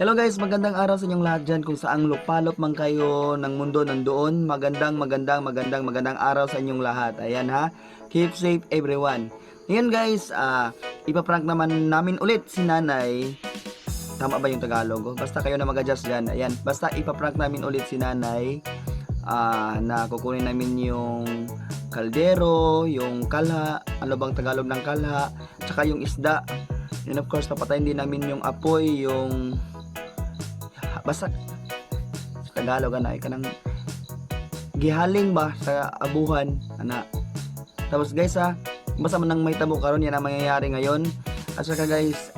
Hello guys, magandang araw sa inyong lahat dyan kung saang lupalop man kayo ng mundo nandoon. Magandang, magandang, magandang, magandang araw sa inyong lahat. Ayan ha, keep safe everyone. Ngayon guys, ipaprank naman namin ulit si nanay. Tama ba yung Tagalog? Oh, basta kayo na mag-adjust dyan. Ayan, basta ipaprank namin ulit si nanay na kukunin namin yung kaldero, yung kalha, ano bang Tagalog ng kalha, tsaka yung isda. And of course, papatayin din namin yung apoy, yung basta sa Tagalog ana ay kanang gihaling ba sa abuhan ana. Tapos guys ha, basta man nang may tabo karon, yan ang mangyayari ngayon. At saka guys,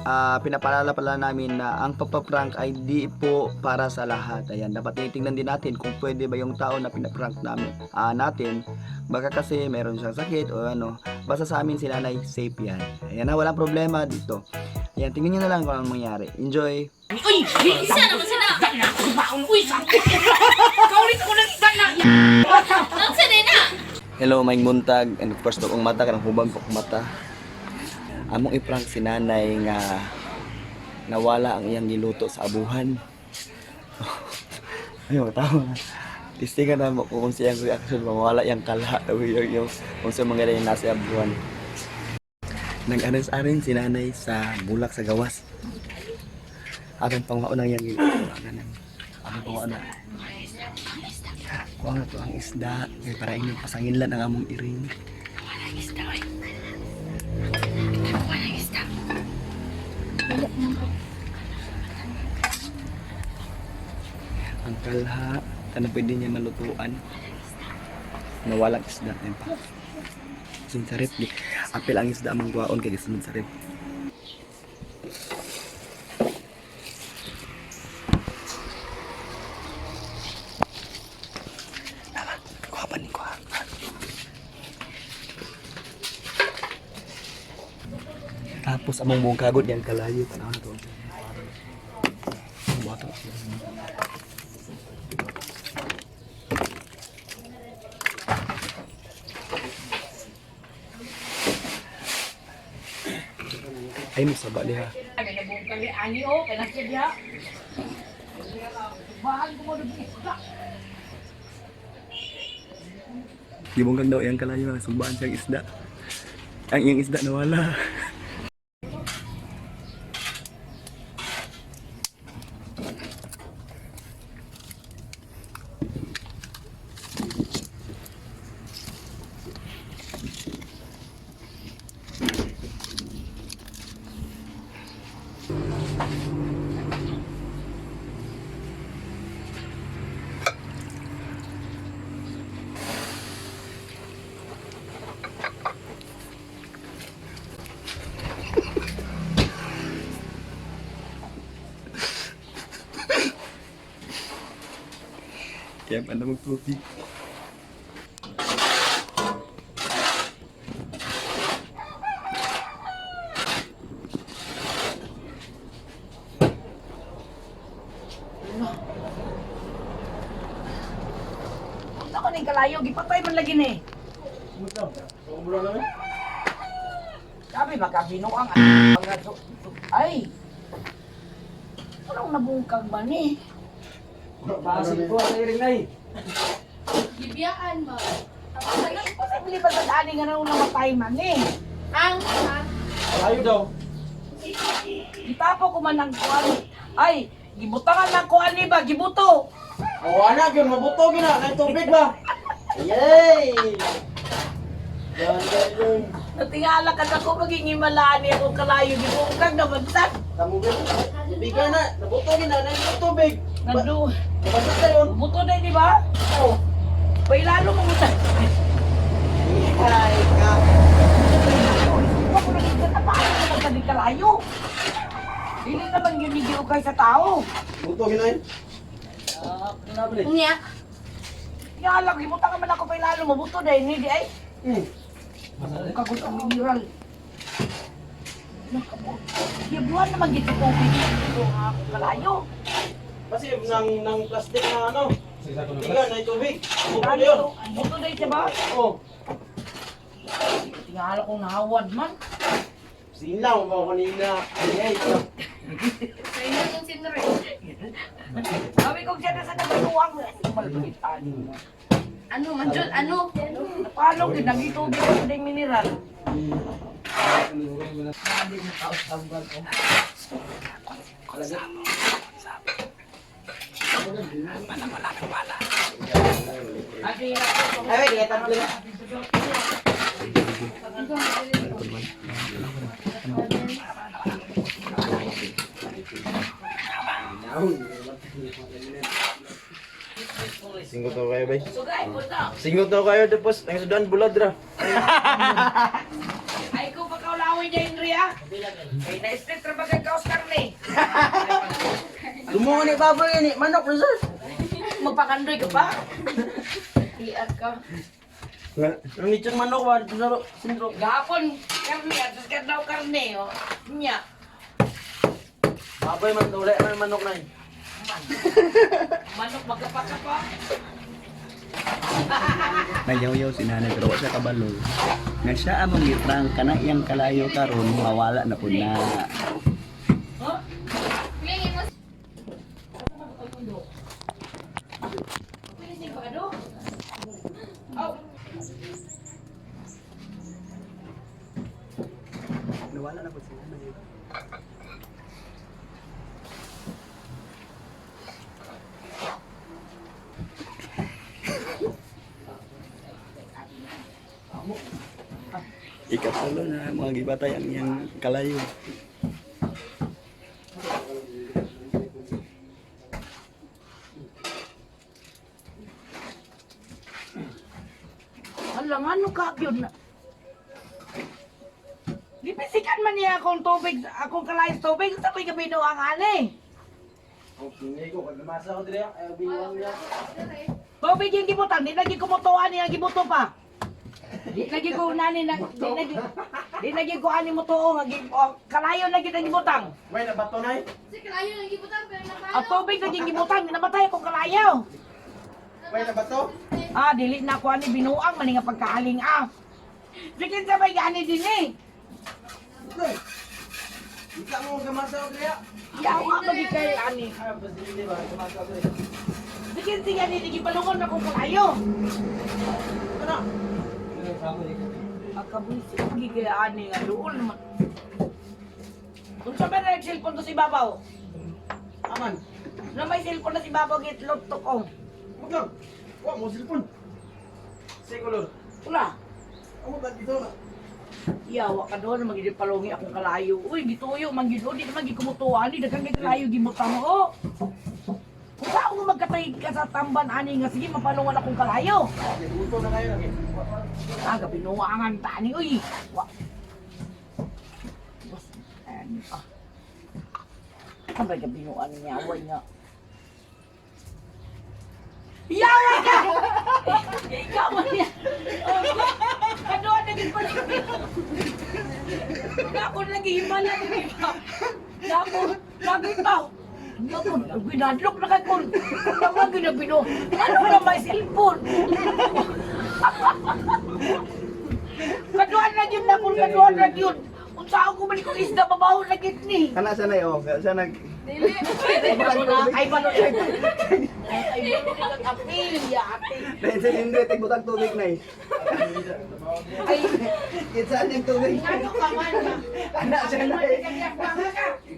pinapaalala pala namin na ang pagpa-prank ay di po para sa lahat. Ayan, dapat tinitingnan din natin kung pwede ba yung tao na pinaprank namin, natin. Baka kasi meron siyang sakit o ano. Basta sa amin si nanay, safe yan. Ayan na, walang problema dito. Ayan, tingnan nyo na lang kung anong mangyari. Enjoy! Uy! Isa naman sila! Uy, sakit! Kaulit ko ng isda na! Ang na! Hello, may buntag. And of course, tokong mata, kanang hubag kong mata. Among iprank si nanay nga nawala ang iyang giluto sa abuhan. Ay, tawa. Tistingan na mo kung siyang reaction, mawala yung kalha, yung kung sa mga yung nasa abuhan. Nag-arens-arens si nanay sa bulak sa gawas. Atong pangwaon ang iyang giluto. Atong pangwaon. Kuha na to ang isda. Kay para inyong pasanginlan ang among iring. Walang isda, oy. Walang isda. Ang kalha. Tanong pwede niya malutuan. Nawalang isda. Ayun pa. Sin sa rep. Apil ang isda among guwaon kay gisunod sa rep. Tama. Kuha pa ni kuha. Tapos among buong kagod yang kalayo tanaw na to. Buhat to. Ay, masaba diha. Ay, nabong kali ani o, kay nasa diha. Bahan ko mo ng isda. Gibungkag daw iyang kalayo, sumbaan siyang isda. Ang iyang isda nawala. Kaya pa na magtubig. Unsa ko ning kalayo, gipatay man lagi ni. Sabi makabinuang ang mga ay. Anong nabungkag man ni? Pasig ko sa iring nay. Gibiyaan mo. Ay, imposible ba sa dani nga nang namatay man ni? Ang, ang, Layo daw. Gitapo ko man ang kuan. Ay, gibutangan ng kuan ni ba, gibuto. O anak yun, mabuto gina, kay tubig ba? Yay! Yan, yan, yan. Natingala ka na ko maging himalaan ni akong kalayo gibungkag naman sa. Kamu ba? Tubig na, nabuto gina, na yung tubig. Nadu. Nabasa tayo. Buto na di ba? Oo. Pailalo mo mo sa. Ay, ka. Ako na dito na paano naman ka di kalayo? Dili naman yun hindi kay sa tao. Buto gina yun. Unya. Tingala, gibuta ka man ako pailalo mo buto na ni di ay. Kagot ang mineral. Gibuan naman gito ko ito nga akong kalayo. Kasi nang plastic na ano. Tiga na yung tubig. Buto na yun. Buto na siya ba? Oh. Tingala kong nahawad man. Silaw ba kanina? Ay, ay. Sa inyo yung sinre. Sabi ko siya na sa nagbinuang. Malpitan. Ano man jud? Ano? Napalong yun, nagitubig ko sa ding mineral. Ay, wait, tatlo na. Singgot daw kayo, bay. Singgot daw kayo, tapos ang sudan bulad ra. Ay ko pagkaulawin niya, Andrea. Kay na-split ra bagay ka Oscar ni. Lumungan ni baboy ni manok na sir. Magpakandoy ka pa? Iyak ka. Ang lechon manok ba dito sa sentro. Gahapon, karne, at ka daw karne, oh. Nya. Baboy man wala man manok na. Eh. Manok magkapakapa. Nagyaw-yaw si nanay pero wa siya kabalo. Nga siya among giprang kana iyang kalayo karon mawala na pud na. Ngayon mo. Nawala na pud si nanay. Ikatalo na mga gibatay ang iyang kalayo. Hala, ano ka yun? Gipisikan man niya akong tubig, akong kalayas tubig, sa may gabi ang ani. Oh, singay ko kag masa ko dire ay binuang niya. Tubig yung gibutan, di lagi kumutuan niya gibuto pa. Di lagi ko nani na, di lagi, di lagi ko ani mo tuo nga gi- oh, kalayo lagi ang gibutang. May nabato nay. Kasi kalayo lang gibutan pero napalo. Ang tubig lagi gibutang, namatay akong kalayo. May nabato. Ah, dili na ako ani binuang man nga pagkaaling ah. Sige sa may gani din eh. Ika mo gamasa ko dire. Yawa ba di kay ani? Ay, basta dili ba gamasa ko dire. Sige sige ani di gipalungon akong kalayo. Ano? Akabuisi pagi kay ani nga duol naman. Kung sa na cellphone to si Babaw. Aman. Na may cellphone na si Babaw gitlog to ko. Maglang. Wa mo cellphone. Sige lor. Wala. Amo ba dito na? Iyawa ka doon, magiging palungi akong kalayo. Uy, gituyo, man gid di naman gikumutuan, di daghang kay kalayo gibutang mo. Kung saan mo magkatay ka sa tamban ani nga sige mapalungan akong kalayo. Uto na kayo lagi. Ah, gabinuangan tani uy. Wa. Bas, ano pa. Sabay gabinuan niya, away nga. Yawa ka! Ikaw man niya. Ano ang naging paligid? Nako lagi himala ni ba? Nako, lagi pa. Nako, ginadlok na kay kun. Nako ginabino. Ano na may cellphone? Kaduan na yun na kung kaduan na yun. Unsa ako man kong isda babaw na gid ni. Kana siya na oh, siya nag Dili. Ay balon ay. Ay balon kang apil ya ate. Dahil sa hindi tigbutang tubig na eh. Ay Kitsa niyang tubig. ngano ka man. Kana siya na eh.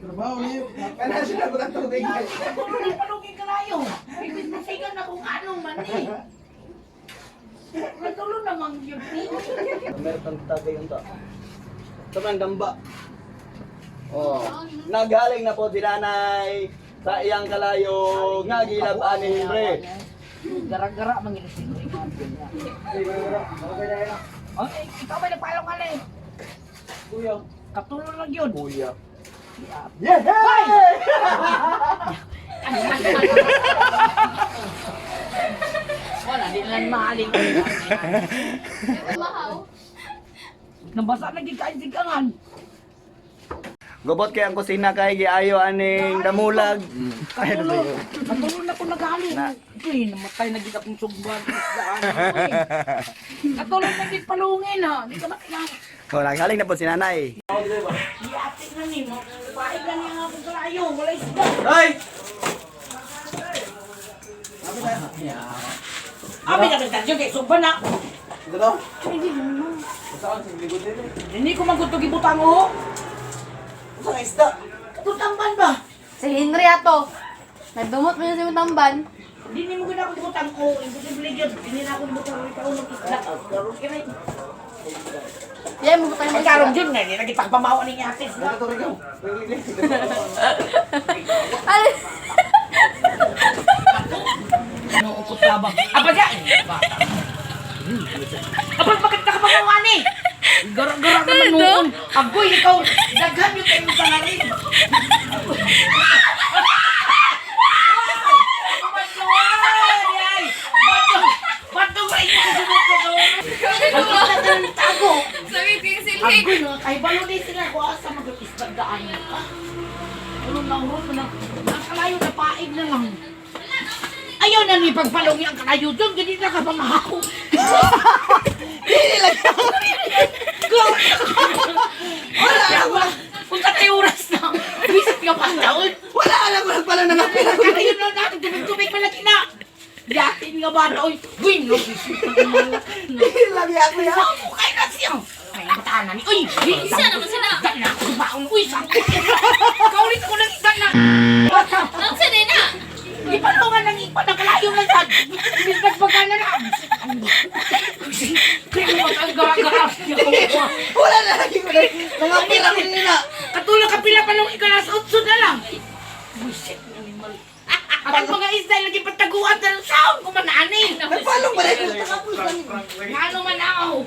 Trabaho niyo. Kana siya na butang tubig na eh. Puro ni palugin kalayo. Ibig na kung ano man eh. Natulo namang yun ni. Meron pang tagay yung ta. Ito man damba. Oh, naghaling na po si nanay sa iyang kalayo nga gilab-an ni Henry. Gara-gara man yun si Oh, eh, ikaw ba nagpalong ka na eh? Kuya. Katulo lang yun. Kuya. Yeah! Wala, di na lang mahaling. Mahaw. Nabasa na gid kain sigangan. Gobot kay ang kusina kay giayo aning damulag. Katulo, katulo na ko naghaling. Na. Uy, namatay na gid akong sugban. Isdaan. Uy. Katulo na gid palungin ha. Di ka matingan. Oh, naghaling na po si nanay. Iati na ni mo. Paig na niya nga akong kalayo. Wala isda. Ay! Abi na kita kay sugba na. Dito. Saan sa likod din eh? Hindi ko magutog ibutang oh. Sa isda. Tutamban ba? Si Henry ato. Nagdumot mo yun sa tamban. Hindi mo gina ako ibutang ko. Imposible yun. Hindi na ako ibutang ikaw ng isda. Karon kini. Yan, mabutang mo. Pagkaroon yun nga, hindi na kita pamawa ni ate. Dito ikaw. Ano? Ano ukot ka ba? Apa siya? Apa bakit ka pamawa ni? Gara-gara naman noon. Agoy, ikaw, daghan yung kayong salarin. Batong ba inyo susunod ka doon? Ang kita ka ng tago. Sabi ko yung silhik. Agoy, mga kahibalo din sila kung asa mag-isdagdaan. Ano na urot na ang kalayo na paig na lang. Ayaw na ni pagpalungi ang kalayo doon, ganito na ka pamahaw. Dili lang. Wala wala. Kung sa oras na, visit ka pa taon. Wala alam ko lang pala nangapil ako. Kalayo na natin, tubig-tubig malaki na. Yatin nga ba na, oy, win, no, visit ka Dili lang ako ya. Ako kayo na siya. Ay, bataan na ni, uy, Isa naman sila. Isda na ako, baon, uy, sakit. Kaulit ko ng isda na. Nang sa na. Di pa nga nang ipa, nagkalayo lang sa Bisbag na na. Kaya mo ang gara-gara. Wala na lagi ko. Nangapil ako nila. Katulog ka pila pa nung ikaw nasa utso na lang. Bullshit, animal. At ang mga isda lagi pataguan sa sound kumanani. Nagpalong ba rin? Ngano man ako.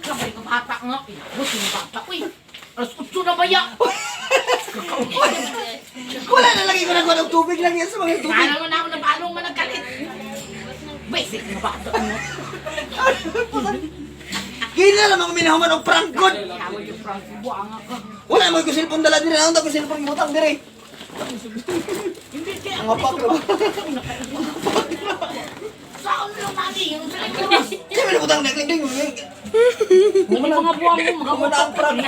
Sabay ko bata nga. Inabot yung bata ko eh. Alas utso na ba ya? Wala na lagi ko nagkuha ng tubig lang yan sa mga tubig. Ngano man ako na paano man nagkalit. Basic na bata mo. Gila lang ako minahuman og prank god. Yawa yung Frank, buanga ka. Wala mo ko cellphone dala dire. Ang ko cellphone butang dire. Hindi kaya Ang apak ra. Saan lang nani? Yung sa oras. Di ba butang ding ding. Hindi mga buwang mo, mga Wala ang prank.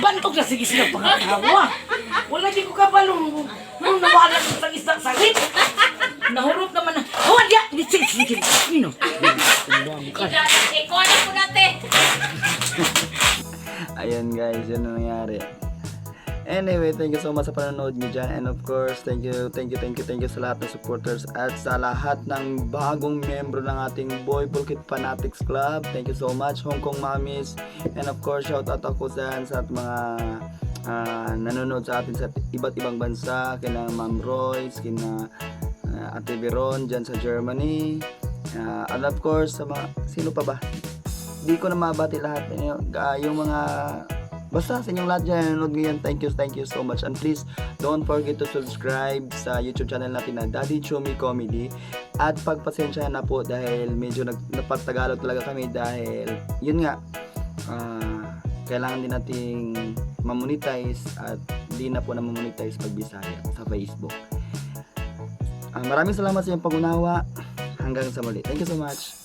Bantog na sige sila pangatawa. Wala di ko kabalo. Nung nawala ko sa isang salit. Nahurot naman na. Oh, ya! Di sige, sige, sige. Nino. Ikaw na po natin. Ayun guys, yun ang nangyari. Anyway, thank you so much sa panonood nyo dyan. And of course, thank you, thank you, thank you, thank you sa lahat ng supporters at sa lahat ng bagong membro ng ating Boy Pulkit Fanatics Club. Thank you so much, Hong Kong Mommies. And of course, shout out ako dyan sa mga nanonood sa atin sa iba't ibang bansa. Kina Ma'am Royce, kina Ate Veron dyan sa Germany. And of course, sa mga, sino pa ba? Di ko na mabati lahat. Yung mga basta sa inyong lahat dyan nanonood ngayon, thank you so much. And please, don't forget to subscribe sa YouTube channel natin na Daddy Chumi Comedy. At pagpasensya na po dahil medyo napagtagalog talaga kami dahil yun nga, kailangan din nating mamonetize at di na po na mamonetize pag Bisaya sa Facebook. Maraming salamat sa inyong pag-unawa. Hanggang sa muli. Thank you so much.